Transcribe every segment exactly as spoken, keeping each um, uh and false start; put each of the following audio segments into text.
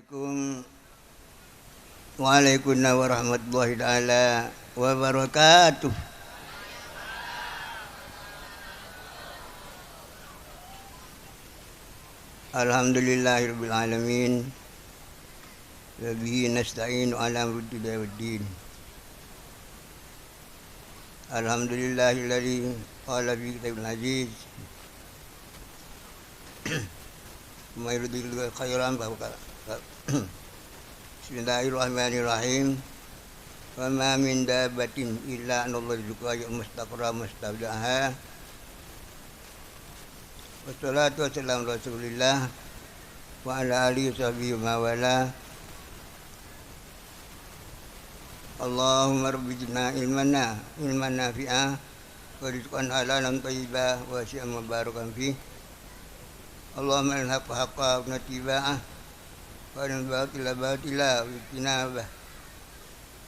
Assalamualaikum. Waalaikumsalam warahmatullahi taala wabarakatuh. Alhamdulillahirabbil alamin. Wa bihi nasta'inu ala umuri dunya waddin. Alhamdulillahilladzi qala fi kitabihil aziz, "May yuridillahu khairan fa huwa," Bismillahirrahmanirrahim. "Wa ma min dabbatin illa 'alallahi rizquha wa ya'lamu mustaqarraha wa mustawda'aha." Wassalatu wassalamu ala Rasulillah wa ala alihi wa sahbihi wa mawala. Allahumma rabbi zidna ilmana, ilman nafi'a, wa rizqan halalan thayyiba, wa wasi'an mubarakan fi. Allahumma arinal haqqa haqqa warzuqna ittiba'ah, wa arinal batila batila warzuqna ijtinabah.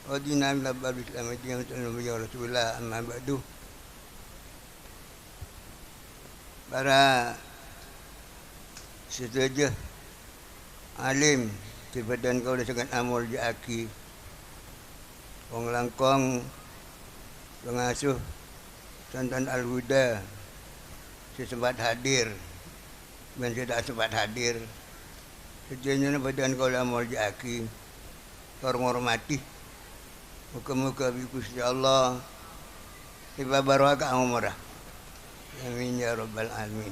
Wa ahdina ila siratal mustaqim, ya Rasulullah, amma ba'du. Para sadhâjâ alim sè bâdhân kaulâ sanget amolja'aghi, kong-langkong pangasuh Santan Al-Huda sè sempat hadir bân sè ta' sempat hadir, sadhâjâna bâdhân kaulâ amolja'aghi, tor ngormadhi. Moghâ-moghâ bi' Ghustè Allah èpabarokah omorra. Amin ya rabbal alamin.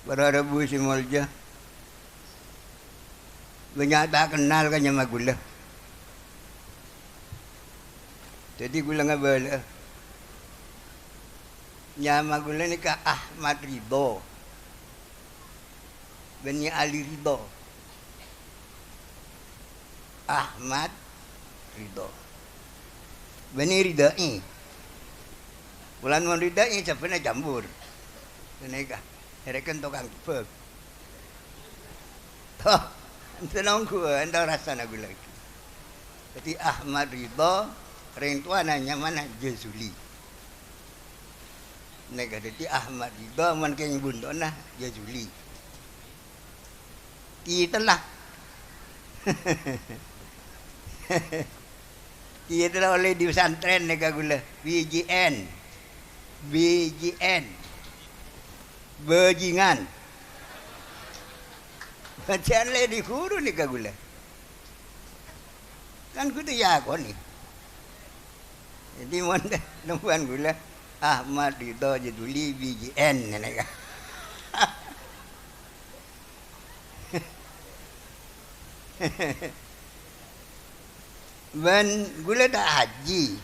Para rabu sè molja, bânnya' ta' kennal ka nyama ghulâ. Dhâddhi ghulâ ngabâlâ'â. Nyama ghulâ nèka Ahmad Ridho. Bânnè Ali Ridho. Ahmad Ridho. Bânnè Ridho'i. Polana mon Ridho'i sabbhânna campur. Ghânèka, èrèken tokang kebbhâk. Toh, enten ongghu, enten rassana ghulâ. Dhâddhi Ahmad Ridho, rèng towana nyamana Jazuli. Nèka dhâddhi Ahmad Ridho mon kèng bunto'na Jazuli. Kitella. Kitella ollè è pesantren nèka ghulâ, B J N. B J N. Bajingan. Bâjâna ollè è ghuru nèka ghulâ. Kan kodhu èakonè. Dhâddhi mon lambâ'ân ghulâ, Ahmad Ridho Jazuli B J N, ngènè, kan. Bân ghulâ ta' haji.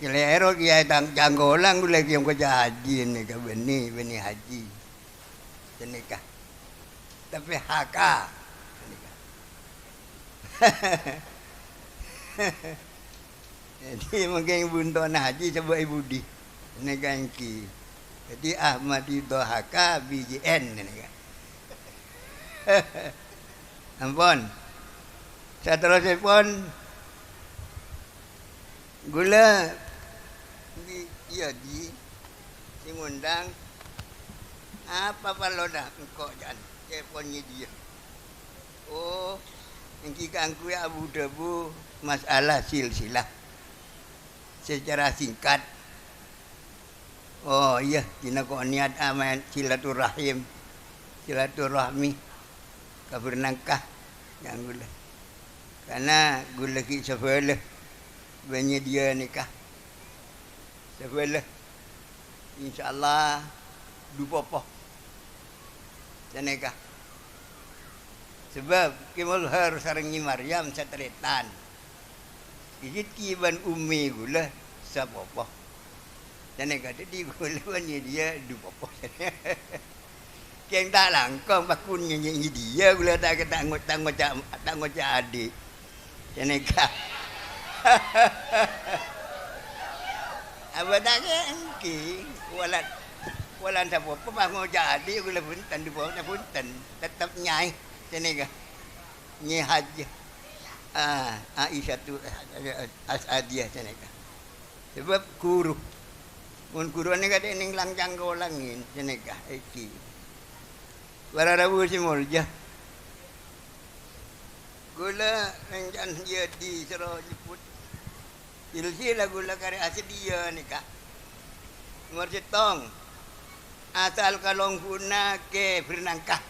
Kalèro kèya tang-, cangkolang ghulâ kèya ngoca' haji, nèka bânnè, bânnè haji. Ghânèka. Tapè H K. Ghânèka. Dhâddhi, mangkèn bunto'na haji coba è budi. Ghânèka èngghi. Dhâddhi, Ahmad Ridho H K B J N ghânèka. Ampon. Saterrossèpon, ghulâ bi-, iyâ, Ji, sè ngondang, apa parlona engko' jhân, ca'èpon nyèdhiyâ? Oh, èngghi kaangghuy abu-dhâbu masalah silsilah. Secara singkat, Oh, iyâ, dinah ko' niat amèn silaturahim, silaturahmi, kabhâr nangka, jhân ghulâ. Karna ghulâ ghi' sabâlâ, bânnè dhiyâ nèka. Sabâlâ. Insyaallah, du popo. Sanèka. Sabâb Kè Mulhar sareng Nyi Maryam satarètan. Rizki bân ummi ghulâ sapopo. Sanèka dhâddhi ghulâ bân dhiyâ du popo. Kèng ta' langkong, pakkun nyè-, nyè-, nyèdhiyâ ghulâ ta', ta' ngo-, ta' ngoca', ta' ngoca' adhi'. Sanèka. Abâdhâ kèng èngghi, wala-, wala sapopo pas ngoca' adhi' ghulâ bhunten, du popo bhunten, tettep nyaè. Sanèka. Nyi Hajjah, ah, Aisyatu As-Adiyah sanèka. Sabâb ghuru. Mon ghuruna kadhi neng langkang kolangin, sanèka, èngghi. Para rabu sè molja. Kaulâ rèncana jhâ' dhisoro nyebbhut silsilah kaulâ karè asadhiyâ nèka. Nomer sèttong, asal kalongghuwânna Kè Bernangka.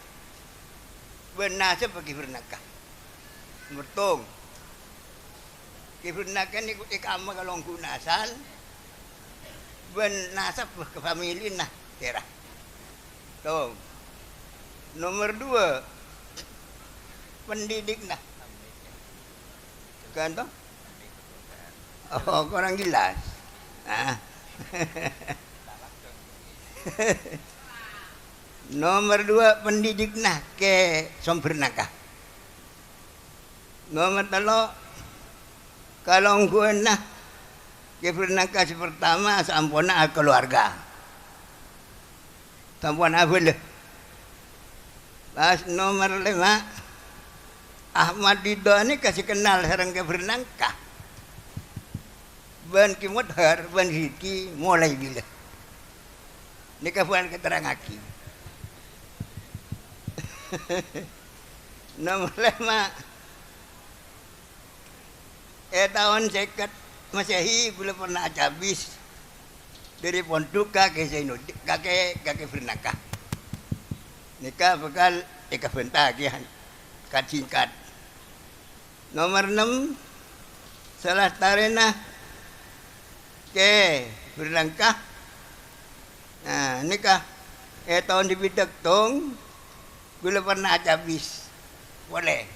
Bân nasabbhâ Kè Bernangka. Nomer tong, Kè Bernangka nèko èkama kalongghuwânna asal bân nasabbhâ ka familina sèra. Tong. Nomer duwâ', pendidikna. Kan, to? Oh, kurang jelas. Ah. Nomer duwâ', pendidikna Kè Sombernangka. Nomer tello', kalongghuwânna Kè Bernangka sè pertama samponna akaluwarga. Sampon abâlâ. Pas nomer lèma', Ahmad Ridho nèka sè kennal sareng Kè Bernangka. Bân Kè Mudhar, bân Rizki molaè bilâ. Nèka bhâkal katerrangngaghi. Nomer lèma', è taon sèket Masehi, kaulâ pernah acabis dâri pondhuk ka Kè Zainuddin, ka Kè, ka Kè Bernangka. Nèka bhâkal èkabhânta kèya, kat-singkat. Nomer ennem, salastarèna Kè Bernangka. Nah, nèka è taon sè bidhâk tong, kaulâ pernah acabis polè.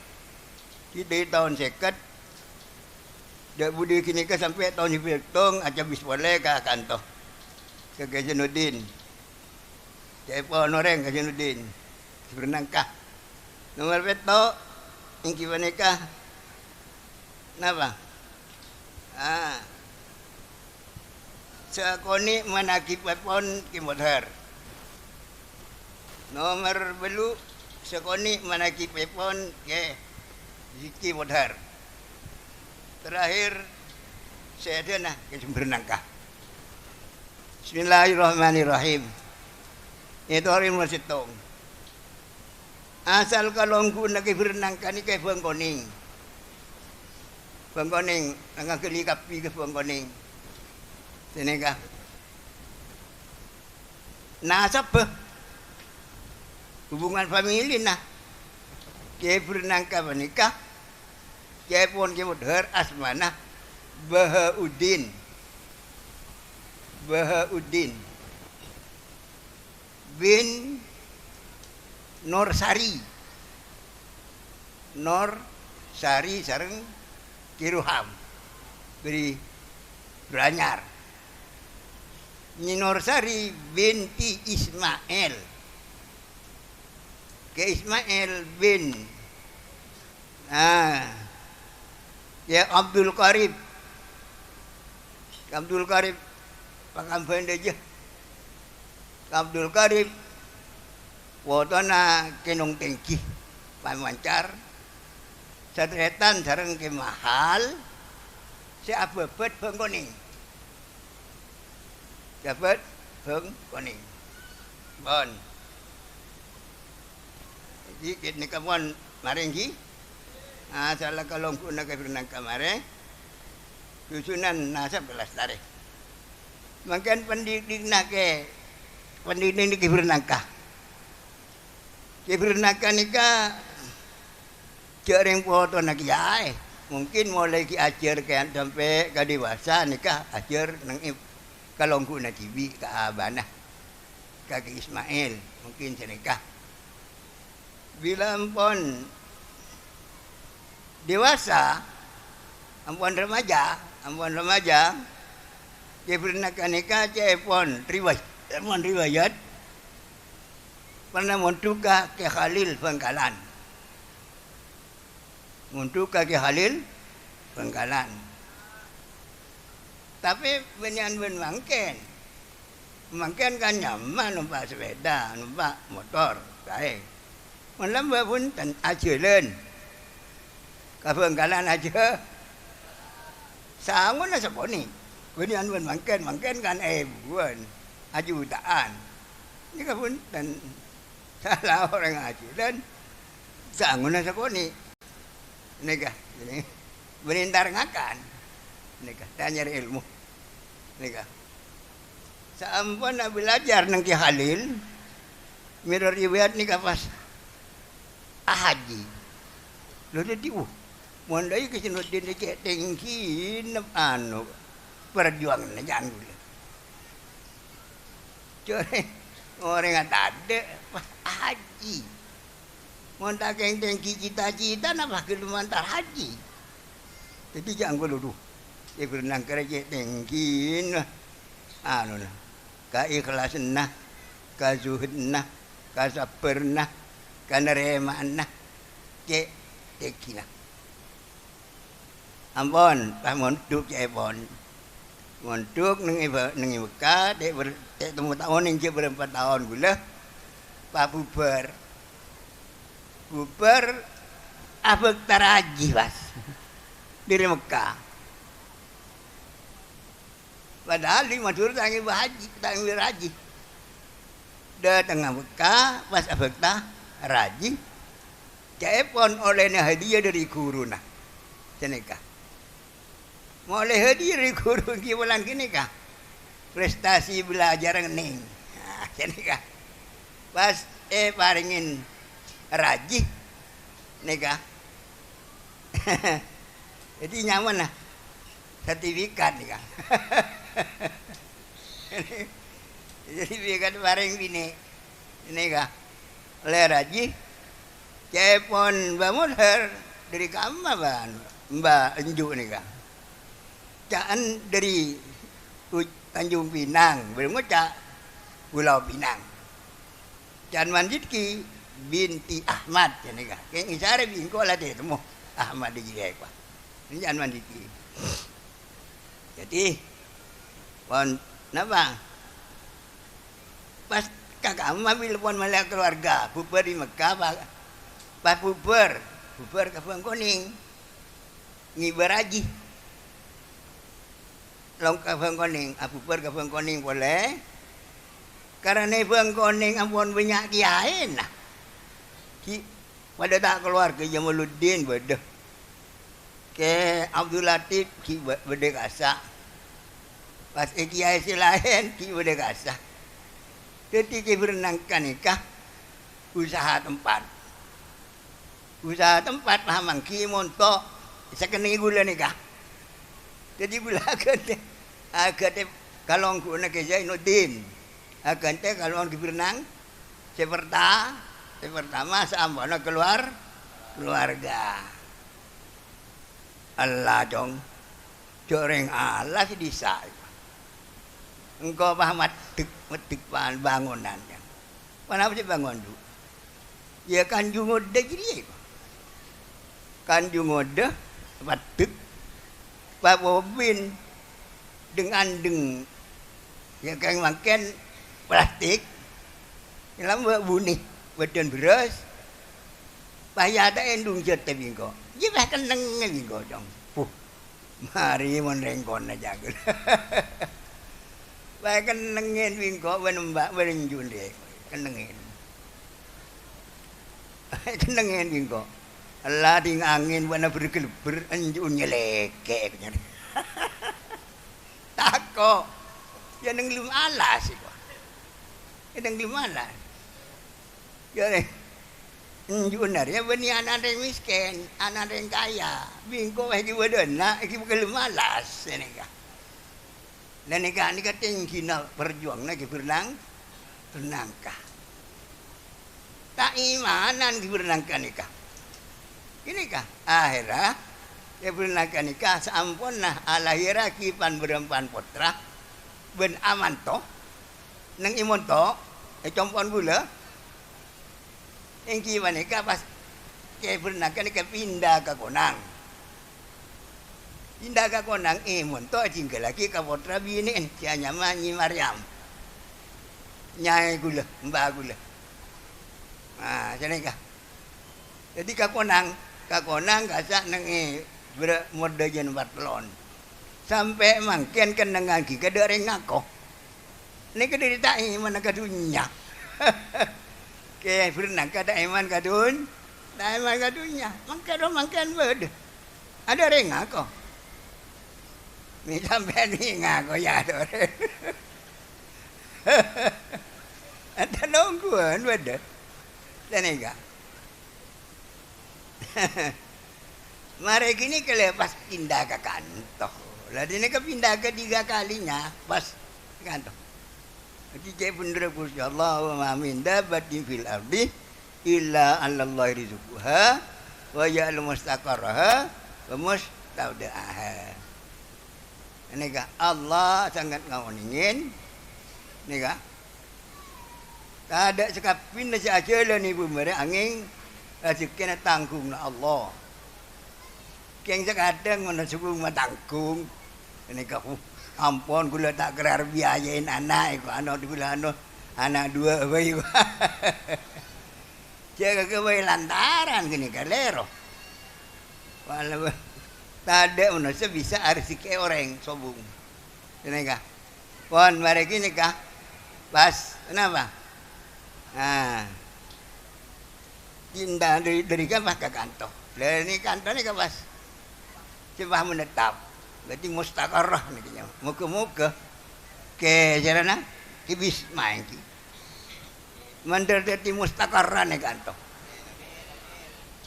Dâri taon sèket, dâ' budi ghânèka sampè' taon sè bidhâk tong acabis polè ka kanto. Ka Kè Zainuddin. Ca'èpon orèng Kè Zainuddin. Bernangka. Nomer pètto', èngghi panèka. Napa? Ah. Sakonè' manakibèpon Kè Mudhar. Nomer bâllu', sakonè' manakibèpon Kè Rizki Mudhar. Terakhir, sèdhâna Kè Sombernangka. Bismillahirrahmanirrahim. Ètoro' nomer sèttong. Asal kalongghuwânna Kè Bernangka nèka è Bhângkonèng. Bhângkonèng, nangghâli kabbhi ka Bhângkonèng. Sanèka. Nasabbhâ. Hubungan familina. Kè Bernangka panèka, ca'èpon Kè Mudhar asmana Bahauddin. Bahauddin. Bin Nur Sari. Nur Sari sareng Kè Ruham. Bâri' Bârânyar. Nyi Nur Sari binti Ismail. Kè Ismail bin, ah, Kè Abdul Qarib. Abdul Qarib, pangambhâna jâ. Abdul Qarib, potona Kè Nong Tèngghi, Pamancar, satarètan sareng Kè Mahal, sè abâbât Bhângkonèng. Abâbât Bhângkonèng. Pon. Dhikit nèka pon marè, èngghi? Asalla kalongghuwânna Kè Bernangka marè. Susunan nasab kalastarè. Mangkèn pendidikna Kè, pendidikna Kè Bernangka. Kè Bernangka nèka jhâ' rèng potona kèyaè. Mungkin molaè ghi' ajhâr kèya sampè' ka dewasa nèka ajhâr neng è kalongghuwânna dhibi' ka abâna. Ka Kè Ismail, mungkin sanèka. Bilâ ampon dewasa, ampon remaja, ampon remaja, Kè Bernangka nèka ca'èpon riway-, ampon riwayat, pernah mondhuk ka Kè Khalil Bhângkalan. Mondhuk ka Kè Khalil Bhângkalan. Tapè bânnèyan bân mangkèn. Mangkèn kan nyaman nompa' sepèda, nompa' motor, saè. Mon lambâ' bhunten, ajhâlân. Ka Bhângkalan ajhâ-, sangona sakonè'. Bânnè anèka mangkèn, mangkèn kan èbuwân, ajuta'an. Nèka bhunten, sala orèng ajhâlân, sangona sakonè'. Nèka, bânnè entar ngakan. Nèka, ta' nyarè èlmo. Nèka. Saamponna bâlâjâr neng Kè Khalil, mèrot riwayat nèka pas ahajji. Lho, dhâddhi, uh, mon dhâ' iyâ Kè Zainuddin cè' tèngghina, anu, parjuwanganna jhâ' ghulâ. Jhâ' orèng, orèng atadâ', pas ahajji. Mon ta' kèng tèngghi cita-citana, pas ghellem entar hajji. Dhâddhi jhâ' ghulâ, dhu, è bârnang karè cè' tèngghina, anuna, kaikhlasanna, kazuhudna, kasabbhârânna, kanarèma'anna, cè' tèngghina. Ampon, pas mondhuk ca'èpon. Mondhuk neng è Ba-, neng è Mekka, cè' ber-, cè' temmo taon, enjâ' bârâmpa taon ghulâ, pabhubhâr. Bhubhâr abhâkta rajhi, pas, dhâri Mekka. Padahal è Madhurâ ta' ngibâ hajji, ta' ngibâ rajhi. Dâtengnga Mekka, pas abhâkta rajhi, ca'èpon ollèna hadiah dhâri ghuruna. Sanèka. Molè hadiah dhâri ghuru ghi polana ghânèka. Prestasi bâlâjârra ngennèng. Nah, ghânèka. Pas èparèngè rajhi, nèka. Dhâddhi nyamana sertifikat nèka. Sertifikat parèng binè'. Nèka. Ollè rajhi, ca'èpon Mbah Mudhar dhâri kamma, Mbah, Mbah Enju' nèka? Ca'na dhâri Uj-, Tanjung Pinang, bâdâ ngoca' Pulau Pinang. Ca'na Wan Rizki binti Ahmad, ghânèka. Kèng isarè bi' engko' la ètemmo Ahmad è jârèya, Pak. Nèka ca'na Wan Rizki. Dhâddhi, pon, napa? Pas ka kamma bilâ pon malè kalowarga, bhubhâr è Mekka, pa-, pas bhubhâr, bhubhâr ka Bhângkonèng, ngibâ rajhi. Long ka Bhângkonèng, abhubhâr ka Bhângkonèng polè, karana è Bhângkonèng ampon bânnya' kèyaèna. Ghi' Padâ ta' kalowarga Jamaluddin bâdâ. Kè Abdul Latif ghi' bâ-, bâdâ kassa'. Pas è kèyaè sè laèn ghi' bâdâ kassa'. Dhâddhi kè bârnang ghânèka usaha tempat. Usaha tempat la mangghi monto' sakennengngè ghulâ nèka. Dhâddhi ghulâ aghântè, aghântè ka longghu'na Kè Zainuddin. Aghântè ka longghu bârnang. Sè perta-, sè pertama, saamponna keluar-, keluarga. Ella, Cong. Jhâ' rèng alas è dhisa'. Engko' pas maddhek, maddhek pan-, bangonan, ya. Ponapa sè èbangon, Du? Ya, kanjhu ngodâ jârèya. Kanjhu ngodâ, maddhek, pabobin, dheng-andheng. Ya, kèng mangkèn plastik, lambâ' bunè, bâdân bherrâs, pas èyata'è endhung jâtè bi' engko'. Iyâ, pas kennengngè bi' engko', Cong. Puh, marè mon rèng kona jâgâ. Pas kennengngè bi' engko' bân emba', bân enjhu' rè, kennengngè. Kennengngè bi' engko'. Ella, dhing angèn bâ'na bher-ghâlbher, enjhu' nyèlèkè', nyarè. Tako'. Ya, neng ghellem alas, iko. Ya, neng ghellem alas. Ya, neng. Enju'na rèya bânnè ana' rèng mèskèn, ana' rèng kaya. Bi' engko' èghibâ dâna', èghibâ ghellem alas, nèka. Lah, nèka, nèka tèngghina parjuwanganna ghi bârnang-, bârnangka. Ta' imanan ghi bârnangka nèka. Ghânèka, ahèrra, ghi bârnangka nèka saamponna alahèrraghi pan-bârâmpan pottra bân amanto, neng è monto', è compo'na ghulâ, èngghi panèka pas Kè Bârnangka nèka pinda ka Konang. Pinda ka Konang, è monto' èjhingghâllaghi ka pottra binè'en, sè anyama Nyi Maryam. Nyaè ghulâ, emba' ghulâ. Nah, sanèka. Dhâddhi ka Konang, ka Konang kassa' neng è bârâ-, Mordâjân Partelon. Sampè' mangkèn kennengngan ghi' kadâ' rèng ngako. Nèka dhâri ta' èman ka dhunnya. Kè bhurnang ka ta' èman ka dhun-, ta' èman ka dhunnya. Mangkèn, mangkèn bâdâ. Adâ' rèng ngako. Mè' sampèyan mè' ngako, ya, adâ' rèng. Adâ' nongghuwân bâdâ. Sanèka. Marè ghânèka lè pas pinda ka kanto. La, ghânèka pinda ka tiga kalinya, pas kanto. Dhâddhi cè' bhendherra Ghustè Allah, "Wa ma min dabbatin fil ardi illa 'alallahi rizquha wa ya'lamu mustaqarraha wa mustauda'aha." Nèka Allah sanget ngaonèngè, nèka. Tadâ' sakabbhina sè ajhâlân è bhumè rèya angèng rajhekkèna tangghungnga Allah. Kèng sakadhâng mon sobung matangghung, ghânèka, uh, ampon ghulâ ta' kèra biayaèn ana', èko, ano, ghulâ, ano, ana' duwâ' bhâi. Jhâ' ghâbây lantaran ghânèka lèro. Wala-, tadâ' manossa bisa arzikè orèng sobung. Ghânèka. Pon, marè ghânèka. Pas, kenapa? Nah. Pinda dâri, dâri ka pas ka kanto. Dâri kanto nèka pas. Sè pas menetap. Berarti mustaqarrah nèka nyawa. Moga-moga kè carana kibis maènggi. Mandhâr dhâddhi mustaqarran è kanto.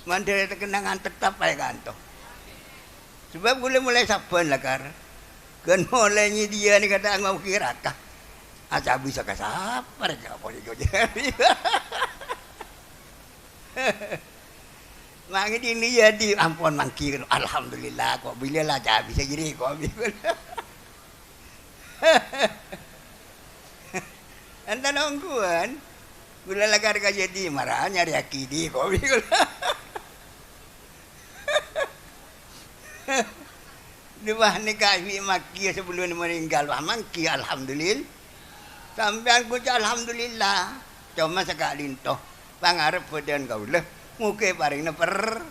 Mandhâr kennengngan tettep è kanto. Sabâb ghulâ molaè sabbhân lakar. Ghân molaè nyadhiyâ nèka ta' ngogi raka. Acabisa ka sapa rèka apa nèko? Mangkèn dhina yâ, di, ampon mangghi, alhamdulillah, kok bilâ la cabisa jârèya, kok bilâ. Enten ongghuwân. Ghulâ lakar ka jadi, mara nyarèyaghi di kopi ghulâ. Dhi wah nèka bi' maghi sabellunna meninggal, wah mangghi, alhamdulil-, sampèyan ngoca' alhamdulillah. Coma saka'dinto, pangarep bâdân kaulâ, mogâ èparèngana per-,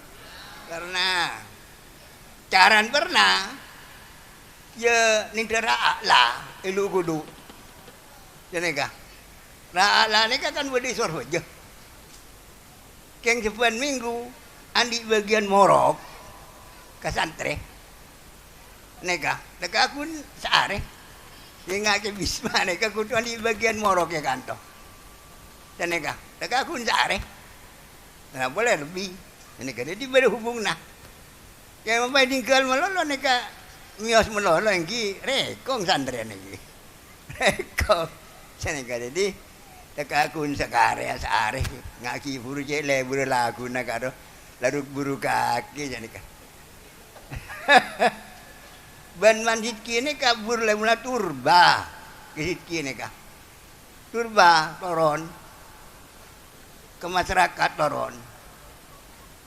perna. Caran perna, yâ nèndhâ ra'a'la è lu-ghulu. Ghânèka. Ra'a'la nèka kan bâdâ è Sorbhâjâ. Kèng sabbhân mènggu andi' bâgiyân morok ka santrè. Nèka, tèka ghun saarè. Sèngghâ kè Bisma nèka kodhu andi' bâgiyân morok è kanto. Ghânèka, tèka ghun saarè. Nah, polè lebbi. Nèka dhâddhi bâdâ hubunganna. Kè mampè ninggal malolo nèka, mèyos malolo ènggi rèkong santrèna ènggi. Rèkong. Sanèka dhâddhi, tèka ghun sakarè, saarè, ngaghi buru cè' lèbur laguna karo, laruk buru kakè sanèka. Bân man Sidki nèka buru lèbuna turba, kè Sidki nèka. Turba toron. Ka masarakat toron.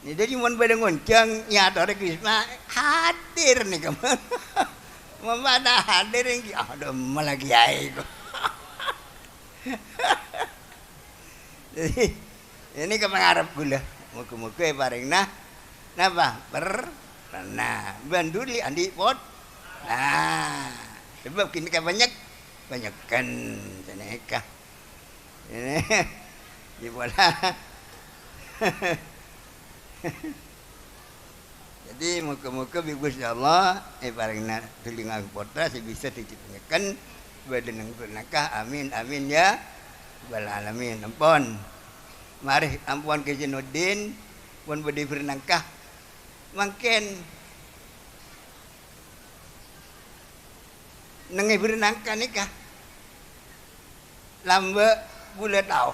Nè, dhâddhi mon bâdâ ngonjhâng nyatorè Bisma, hadir nèka. Mon bâdâ hadir ènggi, ah, dhâmmel lagi aè ko. Dhâddhi, ini ka pangarep ghulâ. Moga-moga èparèngana, napa? Per-, nah, bân dhuli andi' pot-, nah, sabâb ghânèka bânnya', bânnya'an sanèka. Ini, di bola. Jadi, moga-moga bi' Ghustè Allah èparèngana dhuli ngangghâ pottra sè bisa dhâddhi bânnya'an bâdâ neng bhurnaka. Amin, amin, ya rabbal alamin. Ampon. Marè, ampon Kè Zainuddin, pon bâdâ bhurnaka. Mangkèn neng è bhurnaka nèka. Lambâ' ghulâ tao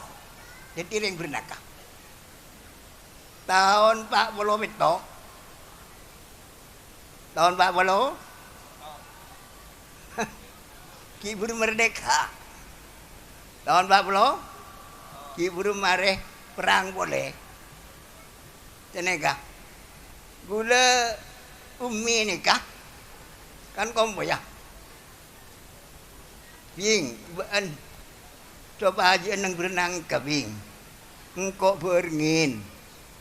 dhâddhi rèng bhurnaka. Taon pa' polo pètto', taon pa' polo, ghi' buru mardhika. Taon pa' polo, ghi' buru marè perrang polè. Sanèka. Ghulâ ummi nèka kan kompoyya. Bhing, bâ'ân sopajâ neng bhurnaka, Bhing. Engko' bârengngin.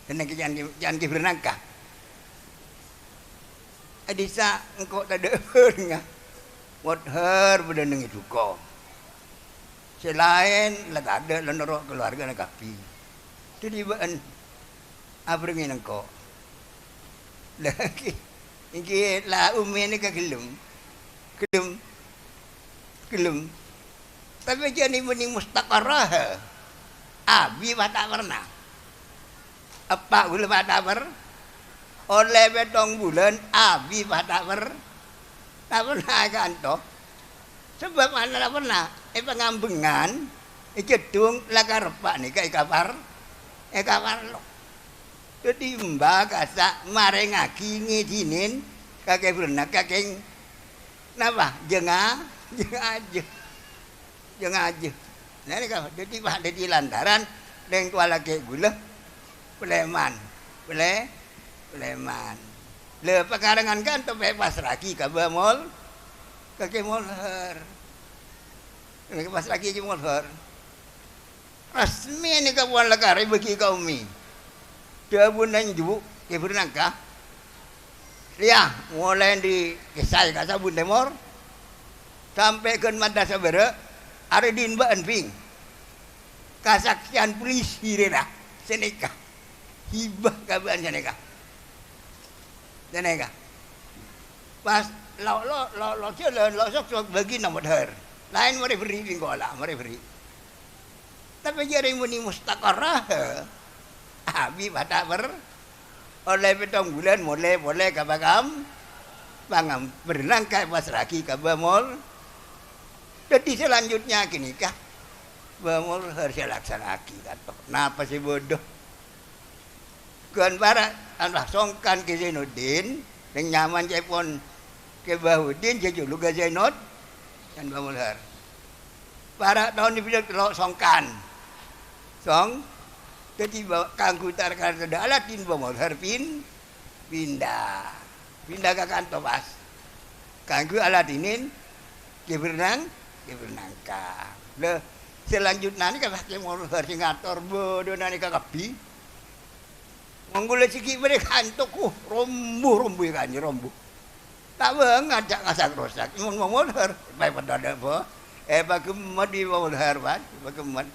Sanèka can-, can-, can-, bhurnaka. È dhisa engko' tadhâ' bhârengnga. Mothèr bâdâ neng è duko. Sè laèn la tadhâ', la noro' kalowargana kabbhi. Dhâddhi bâ'na abhârengngè engko'. La, èngghi, èngghi la ummè nèka ghellem. Ghellem. Ghellem. Tapè jhâ' nè bânnè mustaqarraha. Abi pas ta' pernah. Eppa' ghulâ pas ta' per-, ollè pèttong bulân, abi pas ta' per-, ta' pernah èkanto. Sabâb ana' ta' pernah, è pangambengan, è jeddhung, la kareppa' nèka èkapar-, èkaparlo. Dhâddhi emba kassa' marèngngaghi ngèdhinin ka kèbhârna ka kèng-, napa? Jânga-, jângaja. Jângaja. Nah, nèka dhâddhi, pas dhâddhi lantaran rèng towa lakè' ghulâ palèman. Palè-, palèman. La, pakarangan kanto pè-, èpassra'aghi ka Bâ Mol-, ka Kè Molhar. Nèka èpassra'aghi Kè Molhar. Resmi nèka pon la karè èbâghi ka ummè. Dhâbuna ènjhu', kèbhâr nangka. Rèya, molaè dâri Kèsaè ka Sabun Tèmor, sampè' ghân Madhasa Bârâ', arè dhin bâ'ân bhing. Kasaksèyan polisi rèya, sanèka. Hibâ ka bâ'ân sanèka. Sanèka. Pas lo', lo', lo', lo' jhâlân, lo' sok-sok, bâghi nang Modhâr. Laèn marè berri' bhing kola, marè berri'. Tapè jârèya bânnè mustaqarraha, abi pas ta' per-, ollè pèttong bulân molè polè ka pakam-, pangam-, bârnangka èpassra'aghi ka Bâ Mol. Dhâddhi salanjutnya ghânèka, Bâ Molhâr sè laksana'aghi kanto. Napa sè bâdâ? Ghân para', anu, songkan Kè Zainuddin, neng nyaman ca'èpon Kè Bahuddin, jhâ' jhuluk Kè Zainud-, kan Bâ Molhâr. Para' taon nèbâdâ tello' songkan. Song, dhâddhi ba-, kaangghuy tar-, tar-, tadâ' Aladdin Bâ Molhâr pin-, pinda. Pinda ka kanto pas. Kaangghuy Aladdinin, kèbhâr nang-, kèbhâr nangka. La, salanjutnya nèka pas Kè Molhâr sè ngator bâdâna nèka kabbhi. Mon ghulâ sè ghi' bâdâ kanto, uh, rombu-rombu è kanjâ, rombu. Ta' bângal jhâ' ngasak-rosak. Mon Bâ Molhâr, pas padâ dâ' bâ-, èpaghemmet bi' Bâ Molhâr, pas, èpaghemmet.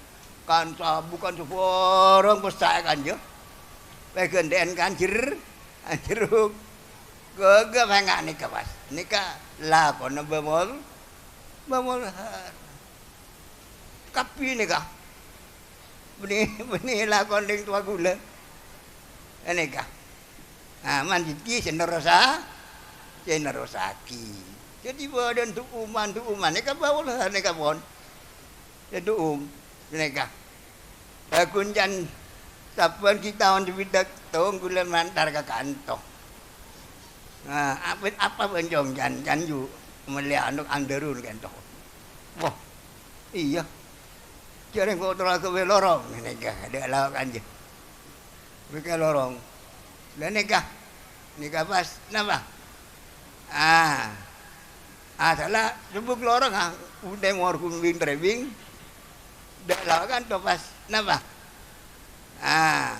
Kan sabu, kan sabhârâng pèssa' è kanjâ. Pas ghântè'an kan jer-, kan jeruk. Ghâghâ pas nga' nèka, pas. Nèka lakona Bâ Mol-, Bâ Molhâr. Kabbhi nèka. Bânnè, bânnè lakon rèng towa ghulâ. Ghânèka. Ah, man dhâddhi sè nerrosa-, sè nerrosaghi. Dhâddhi bâdâna du'uman-du'uman nèka bâwâlâ nèka pon. Sè du'um nèka. Laghun can sabbhân ghi' taon dhâbidhâk tong ghulâ mantar ka kanto. Nah, apa, apa bân cong can, can ju mellèya anu andârun kanto. Wah, iyâ. Jhâ' rèng kok terro aghâbây lorong, nèka, dâ' lao' kanjâ. Mèka lorong. Lah nèka, nèka pas, napa? Ah. Ah, sala, sebbhuk lorong, ah, untè mor kumbing trèbing. Dâ' lao' kanto pas, napa? Ah.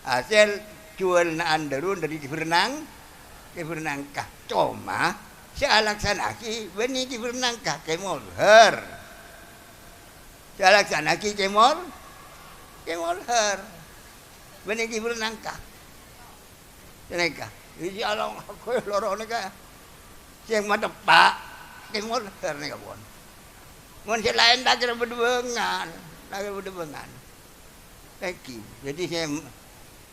Hasèl jhuwâlna andârun dâri Kè Bernang, Kè Bernangka. Coma, sè alaksana'aghi bânnè Kè Bernangka, Kè Molhâr. Sè alaksana'aghi Kè Mol-, Kè Molhâr. Bânnè Kè Bernangka. Ghânèka. Iyâ, Allah, aku lorong nèka. Sè mateppa', Kè Molhâr nèka pon. Mon sè laèn ta' kèra bâdâ bângal, ta' kèra bâdâ bângal. Èngghi, dhâddhi sè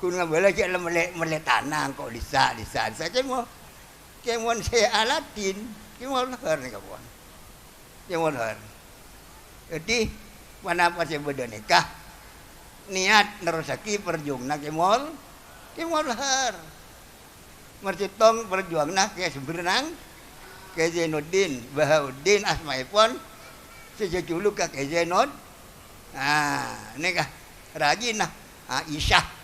ghun ngabâlâ jhâ' la mellè-, mellè tana engko' dhisa, dhisa, dhisa. Kèmo-, kèmon sè Aladdin, Kè Molhâr nèka pon. Kè Molhâr. Dhâddhi, ponapa sè bâdâ nèka, niyat nerrossaghi parjuwanganna Kè Mol-, Kè Molhâr. Marsettong parjuwanganna Kè Sembernang, Kè Zainuddin, Bahauddin asmaèpon, sè jhâjhuluk ka Kè Zainud-, nah, nèka rajina Aisyah.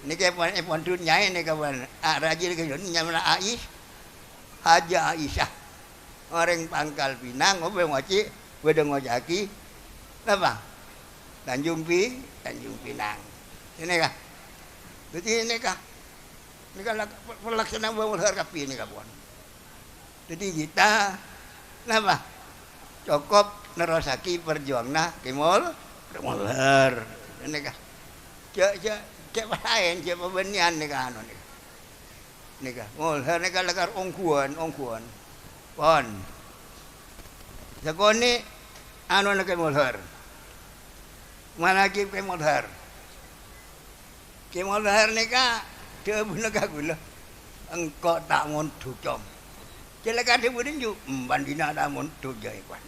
Nèka èpon, èpon dhunyaè nèka pon, ah, rajina Kè Zainud nyamana Ais-, Haja Aisyah. Orèng Pangkal Pinang, ngopi ngoci, bâdâ ngoca'aghi, napa? Tanjung Pi-, Tanjung Pinang. Nèka. Dhâddhi nèka. Nèka la-, palaksana Bâ' Mulhar kabbhi nèka pon. Dhâddhi kita, napa? Cokop nerrossaghi parjuwanganna Kè Mul-, Kè Mulhar. Nèka. Jhâ', jhâ', jhâ' palaèn, jhâ' pabânnèyan nèka anu nèka. Nèka, Mulhar nèka lakar ongghuwân, ongghuwân. Pon. Sakonè' anona Kè Mulhar. Managhi Kè Mulhar. Kè Mulhar nèka dhâbuna ka ghulâ, "Engko' ta' mondhuk, Cong." Jhâ' lakar dhâbuna, "Enjâ', emban dinna' ta' mondhuk, jhâ' èkowan."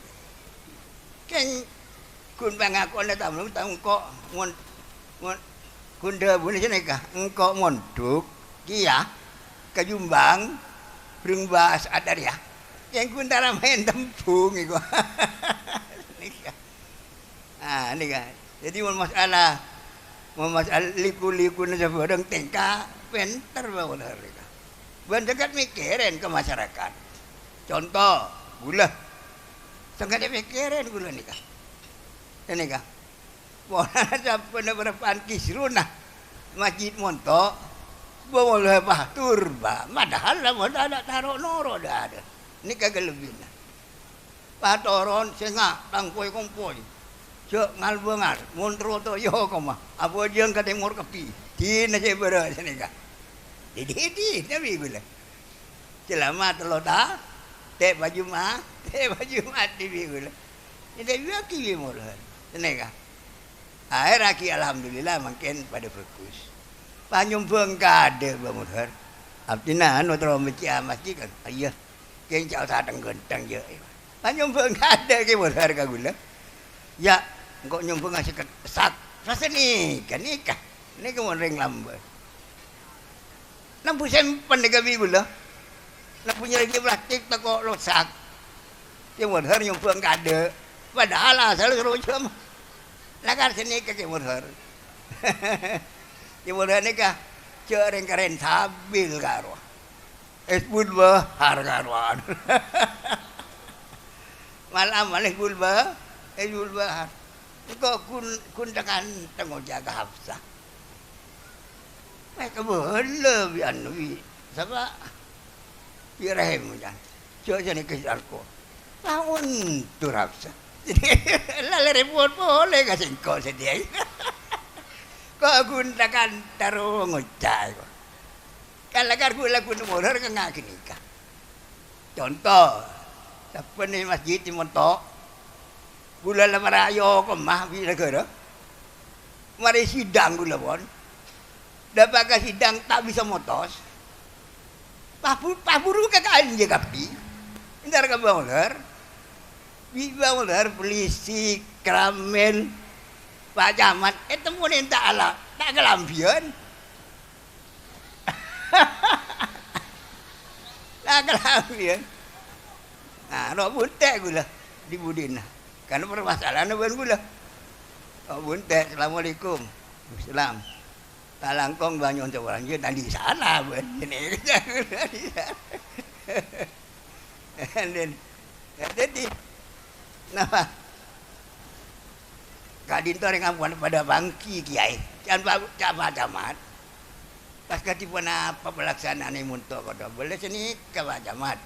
Kèng ghun pangakona ta' mondhuk, ta' engko' mon-, mon-, ghun dhâbuna sanèka, "Engko' mondhuk kèya ka Jombang, bhâreng Bâ' As'ad arèya." Kèng ghun tara maèn tembhung èkowa. Nèka. Ah, nèka. Dhâddhi, mon masalah, mon masalah liku-likuna sabârâng tèngka, pènter Bâ' Mulhar nèka. Bân sengkat mèkkèrè ka masyarakat. Conto, ghulâ. Sengkat èpèkkèrè ghulâ nèka. Nèka. Polana sabbhân bârâmpa'an kisruna masjid monto', Bâ' Mulhar pas torba. Padahal la monto' adâ' taro' noro' dâ'-adâ'. Nèka kalebbiyânna. Patoron sènga' tang poy-kompoy. Jhâ' ngal-bângal, mon terro toyo koma, abhâjâng ka tèmor kabbhi. Dinah sè bârâ' sanèka. Dhidhi-dhidhi nabi ghulâ. Salamat tello ta-, tè' pajumma', tè' pajumma' dhibi' ghulâ. Èdhâbuwâghi bi' Mulhar. Sanèka. Aherraghi alhamdulillah mangkèn padâ bhâghus. Panyumbâng kadâ' Bâ' Mulhar. Abdhina anu terro mècè'a masjid kan. Iyâ. Kèng jhâ' osa thèng-ghânthèng, yâ. Pas nyombhâng kadâ' Kè Modhar ka ghulâ. "Yâ, engko' nyombhângnga sèket sak." Sasanèka, nèka. Nèka mon rèng lambâ'. Nembu sèmpen nèka bi' ghulâ. Nembu nyarèngngè plastik tako' lo sak. Kè Modhar nyombhâng kadâ'. Padahal asal soro jhâm. Lakar sanèka Kè Modhar. Kè Modhar nèka jhâ' rèng-karèng sabil karo. Hizbul Bahar karowan. Mal-amal Hizbul Ba-, Hizbul Bahar. Engko' ghun, ghun tèng-kantèng ngoca' ka Hafsah. "Mè' kabâlâ bi' anu bi', sapa? Bi' Rahim," ngoca'. "Jhâ' sanèka sarko." Taon tu Hafsah. La lèrèpon polè ka sèngko' sadhâjâ. Ko' ghun tèng-kantèng ngoca' ko'. Kan lakar ghulâ ghun Modhar ka nga' ghânèka. Conto, sabbhân è masjid è monto', ghulâ la mara ayo kemma bi' naghârâ. Marè sidang ghulâ pon. Dâpa' ka sidang ta' bisa motos. Pabu-, paburu ka kanja kabbhi. Entar ka Bang Modhar. Bi' Bang Modhar, polisi, kramèl, Pak Camat, ètemmo nèng ta' ala-, ta' kalambhiyân. La kalambhiyân. Nah, ro' bunte' ghulâ dhi-budhina. Kan permasalahanna bân ghulâ. Ro' bunte', "Assalamualaikum." "Waalaikumsalam." "Ta' langkong bânnya' onto' orang." Yâ, tadi salah, bân. Ini. Yâ, dhâddhi, napa? Ka'dinto rèng ampon padâ pangghi, Kèyaè. Can pa-, ca-, Pak Camat. Pas kadhi ponapa palaksana'anna monto' kodhu? Bâlâ sanèka, Pak Camat.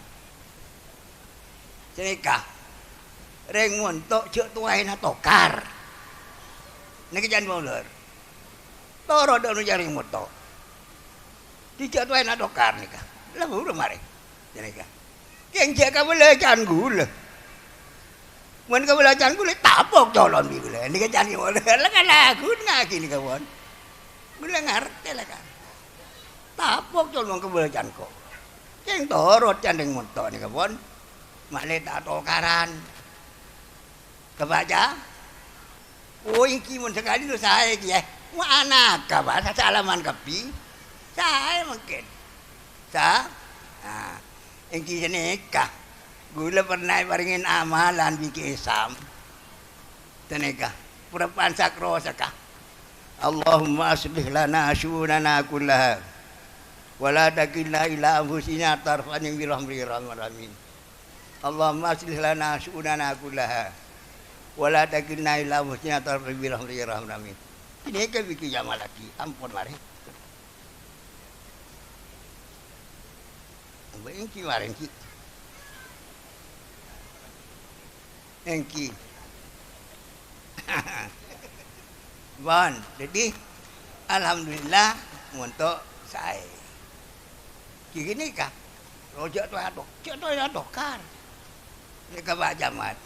Sanèka. Rèng monto' jhâ' towaèna tokar. Nèka can molor. Toro' dâ' anu jhâ' rèng monto'. Dhi jhâ' towaèna tokar nèka. La buru marè. Sanèka. Kèng jhâ' kabâlâ can ghulâ. Mon kabâlâ can ghulâ, tapok colon bi' ghulâ. Nèka can ghulâ. La kan lagun ngagi nèka pon. Ghulâ ngartè la kan. Tapok colon kabâlâ can ko'. Kèng toro' can rèng monto' nèka pon. Ma'lè ta' tokaran. Kebaca? Oh, ènggi mon sakalè lo saè kèya. Wa anaka, Pak, sasalaman kabbhi. Saè mangkèn. Sa-, ah, ènggi sanèka. Ghulâ pernah èparèngè amalan bi' Kè Isam. Sanèka. Pura pansak rosaka. Allahumma aslih lana syu'unana kullaha. Wa la takilna ila anfusina tarfatan bi rahmatika ya arhamar rahimin. Allahumma aslih lana syu'unana kullaha, wa la takilna ila anfusina tarfatan bi rahmatika ya arhamar rahimin. Nèka bi' Kè Jamal lagi, ampon marè. Èngghi marèn, ghi. Èngghi. Pon, dhâddhi, alhamdulillah, monto' saè. Ghi ghânèka, lo jhâ' toya tok-, jhâ' toya tokar. Nèka Pak Camat.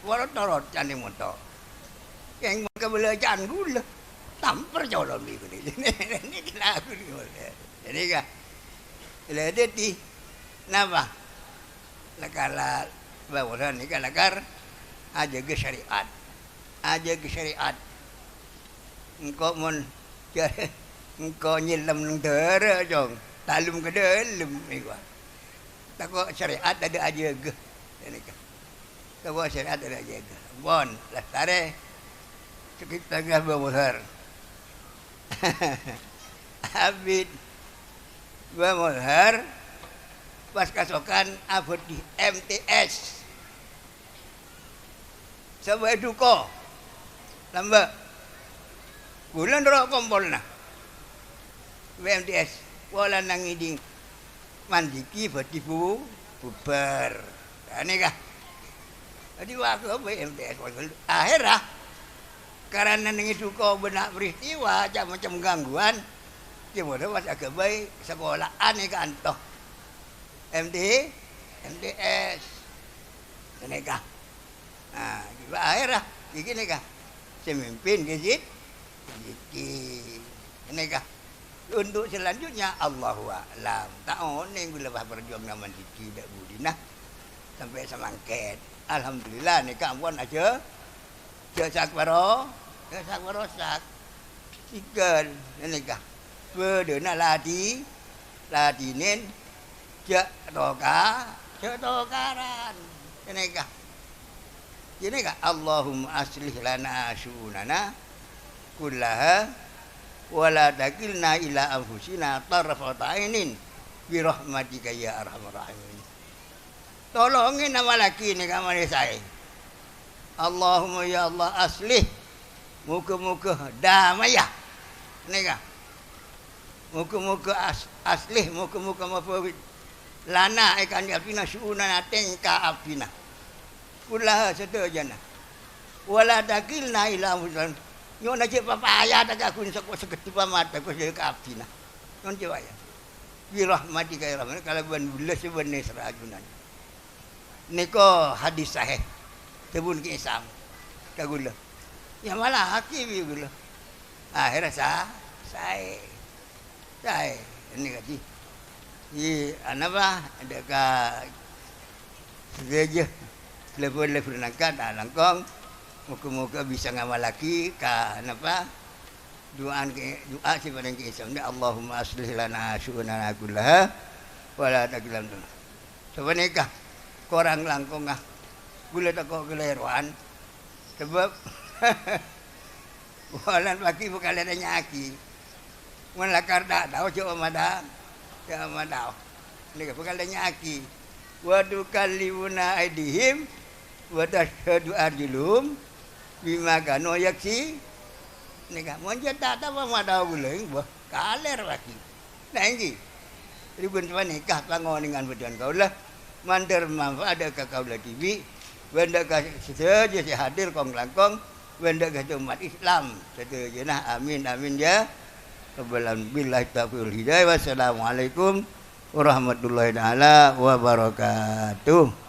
Wala torot ca'na monto'. Kèng mon kabâlâ ca'na ghulâ. Tampèr colon bi' ghulâ. Nèka lagu nèka. Ghânèka. La dhâddhi, napa? Lakar la-, bâbâna nèka lakar ajâgâ syariat. Ajâgâ syariat. Engko' mon jâ-, engko' nyellem neng dârâ', Cong. Talem ka dâlem, nèko. Tako' syariat tadâ' ajâgâ. Ghânèka. Tako' syariat tadâ' ajâgâ. Pon, lastarè. Sakit tengah bâbâhar. Abit. Bâbâhar. Pas kasokan abâdhi M T S. Sabâ è duko. Lambâ'. Ghulâ noro' kompolna. B M T S. Polana ngèdhing mandhiki bâdhi bu-, bubâr. Ghânèka. Dhâddhi waktu B M T S. Akhèrra, karana neng è duko bânnya' peristiwa, macem-macem gangguan, jâ' bâdâ pas aghâbây sakola'an è kanto. M T, M T S. Ghânèka. Nah, ghibâ akhèrra, iki nèka. Sè mimpin ghi' Sid-, Siddiqi. Nèka. Untuk selanjutnya, Allahu a'lam. Ta' onèng bilâ pas parjuwâng zaman Siddiqi dâ' budina sampè' samangkèn. Alhamdulillah, nèka ampon ajâ-, jâ' sak paro, jâ' sak paro sak. Tigal, nèka. Bâdâna ladi-, ladinèn jâ' toka-, jâ' tokaran. Ghânèka. Ghânèka, "Allahumma aslih lana syu'unana kullaha, wa la takilna ila anfusina tarfata ainin, bi rahmatika ya arhamar rahimin." Tolongè nawalaghi nèka malè saè. Allahumma ya Allah aslih. Moga-moga damaya. Nèka. Moga-moga as-, aslih, moga-moga mafawid. Lana èkandi abdhina syu'unana tèngka abdhina. Kullaha sadhâjâna. Wa la takilna ila anfusina. Nyo'ona jhâ' papaya ta' kaghun sako-, sakeddi pamata, Ghustè, ka abdhina. Nyo'on jhâ' papaya. Bi rahmatika ya rahman, kalabân bellâs bân nèsra ajunan. Nèko hadis sahih. Dhâbuna Kè Isam ka ghulâ. Ya, malaghi bi' ghulâ. Akhèrra sa-, saè. Saè. Ini kadi. Di, anapa, ada ka sadhâjâ level-level nangka, ta' langkong. Moga-moga bisa ngamalaghi ka, anapa, du'aan ke, du'a sè parèng Kè Isam, "Allahumma aslih lana syu'unana kullaha, wa la takilna." Sapanèka korang langkongnga. Ghulâ tako' kalèrowan. Sabâb, wulan pagi bhâkal ètanya'aghi. Mon lakar ta' tao, jhâ' omata-, jhâ' omatao. Nèka bhâkal ètanya'aghi. "Wa tukallimuna aidihim, wa tasyhadu arjuluhum, bima kanu yaksi." Nèka, mon jhâ' ta' tao omatao ghulâ, bâh, kalèr pagi. Nah, èngghi. Dhâddhi bân sapanèka pangonèngan bâdhân kaulâ, mandhâr manfaat ka kaulâ dhibi', bân ka sadhâjâ sè hadir kong-langkong, bân ka umat Islam sadhâjâna. Amin, amin, ya rabbal alamin. Billahi taufiq wal hidayah. Wassalamualaikum warahmatullahi taala wabarakatuh.